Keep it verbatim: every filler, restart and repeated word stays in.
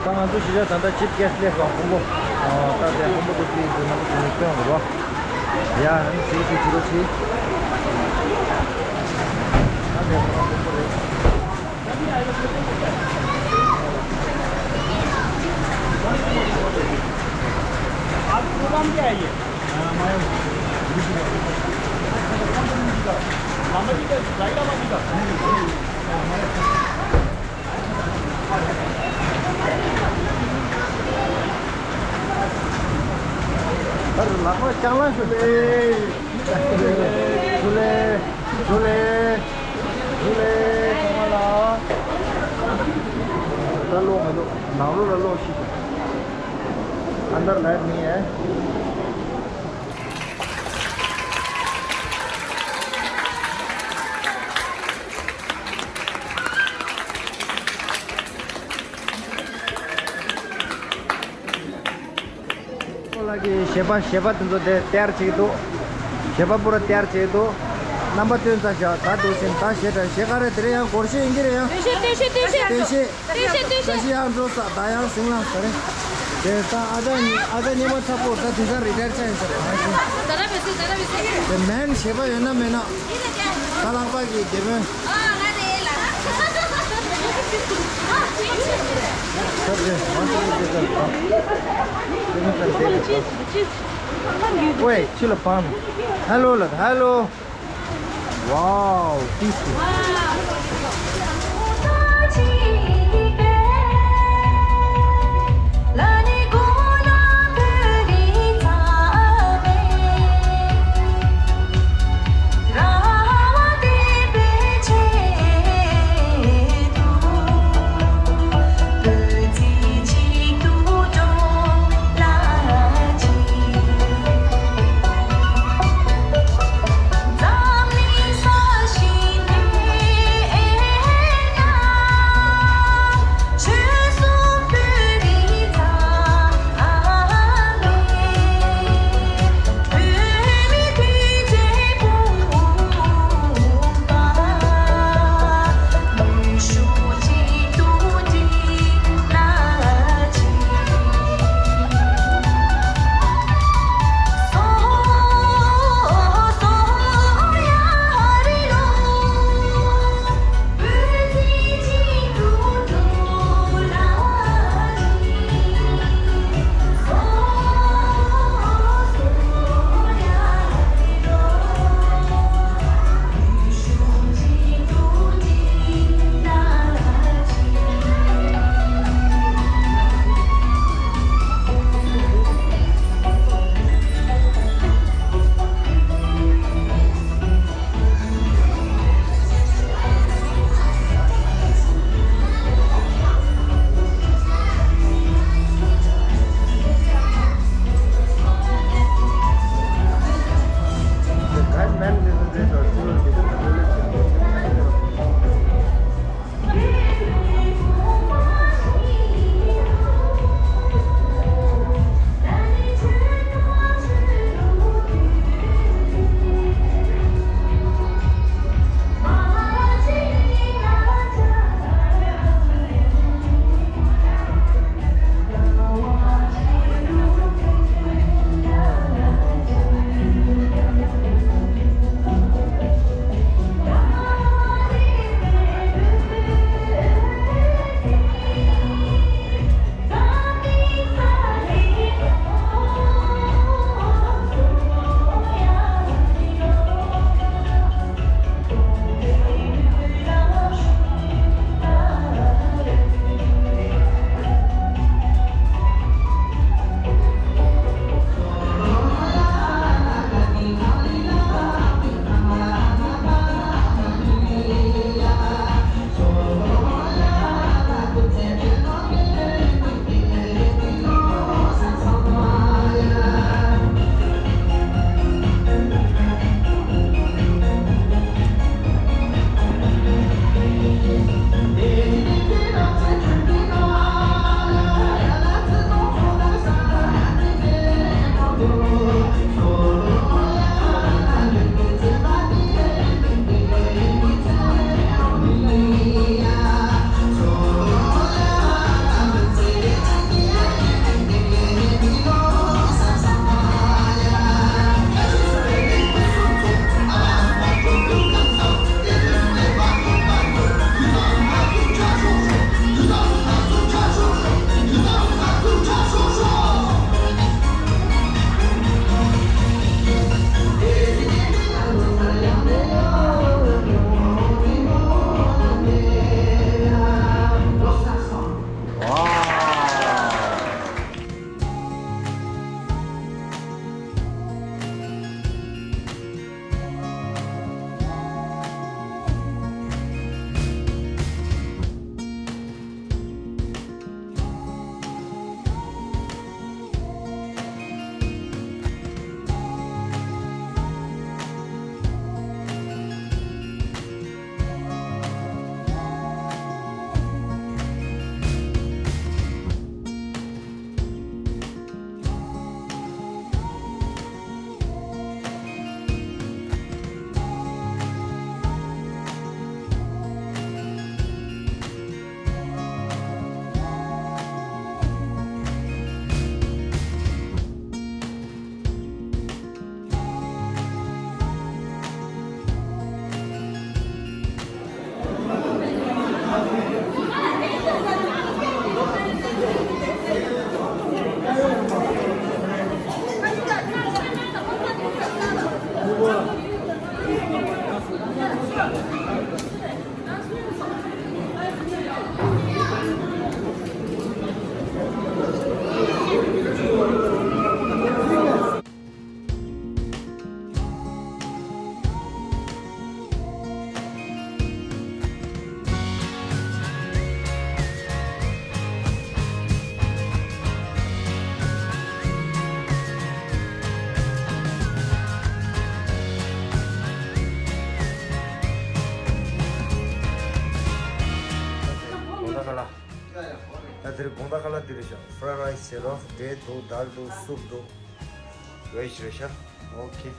ད་ང་ཚོ་གཞིས་ཆགས་ད་ལྟ་ཅིབ་ཀེ་སི་ལེབ་ལ་ཧོང་པོ། ད་ལྟ་ཧོང་པོ་ཏུ་ཅི་ཡིན་ཚུལ་རྣམ་པ་ཚོ་ནས་སྟོན་དགོས་པ། ཡ་ཨ་ནི་ཟིག་ཅིག་བྱེད་རོགས་གྱིས། ད་ལྟ་ཧོང་པོ་རེད། आपको प्रोग्राम क्या है ये? लामा जी का, साईं लामा जी का। अरे लामा चाला चले। चले। चले। चले। चाला। ད་ལོག་མི་འདུག་ནང་ལོགས་ལ་ལོག་ཤིག अंदर लाइट नहीं है। ཁོ་ལ་གི་ཞེས་པ་ཞེས་པ་དེ་ཚོ་དེ་དེར་བྱེད་འདུག་ཞེས་པ་པུ་ར་དེར་བྱེད་འདུག་རྣམ་པ་སྟོན་ཚ་ཞག་ད་འདུག་ཟིན་ད་ཞེས་དྲན་ཞེས་ག་རེ་དེ་རེད། ཡང་སྒོར་ཞེས་ཡིན་གྱི་རེད། ཡང་སྟོན་ཤེས་སྟོན་ཤེས་སྟོན་ཤེས་སྟོན་ཤེས། ད་ཤི་ཡང་འགྲོ་ས་ད་ཡང་སིང་ལང་ས་རེད། དེ་ད་ཨ་ཅག་ཨ་ཅག་ཉི་མ་ཚ་པོ་ད་དེ་ས་རི་ཊར་ཆགས་ཡིན་ས་རེད། ད་ཤི་དེ་མེན་ཞེས་པ་ཡོད་ན་མེད་ན། ད་ལག་པ་གི་དེ་མོན། ཁྱོད་ཀྱིས་ང་ཚོ་གི་དེ་ཚོ་ད། དེ་མོ་ཚ་རེད། དེ་ལ་ད། ཝེ་ཕྱི་ལ་ཕམ། ཧེ་ལོ་ལ་ཧེ་ལོ། Wow, peaceful. དགོང་དག་ཁ་ལག་ད་དེ་རིང་དགོང་དག་ཁ་ལག་འདི་རེད་ཤག Fried rice ཟེར་རོ། འབྲས་འདུག། དལ་འདུག། སུབ་འདུག། Veg རེད་ཤག Okay.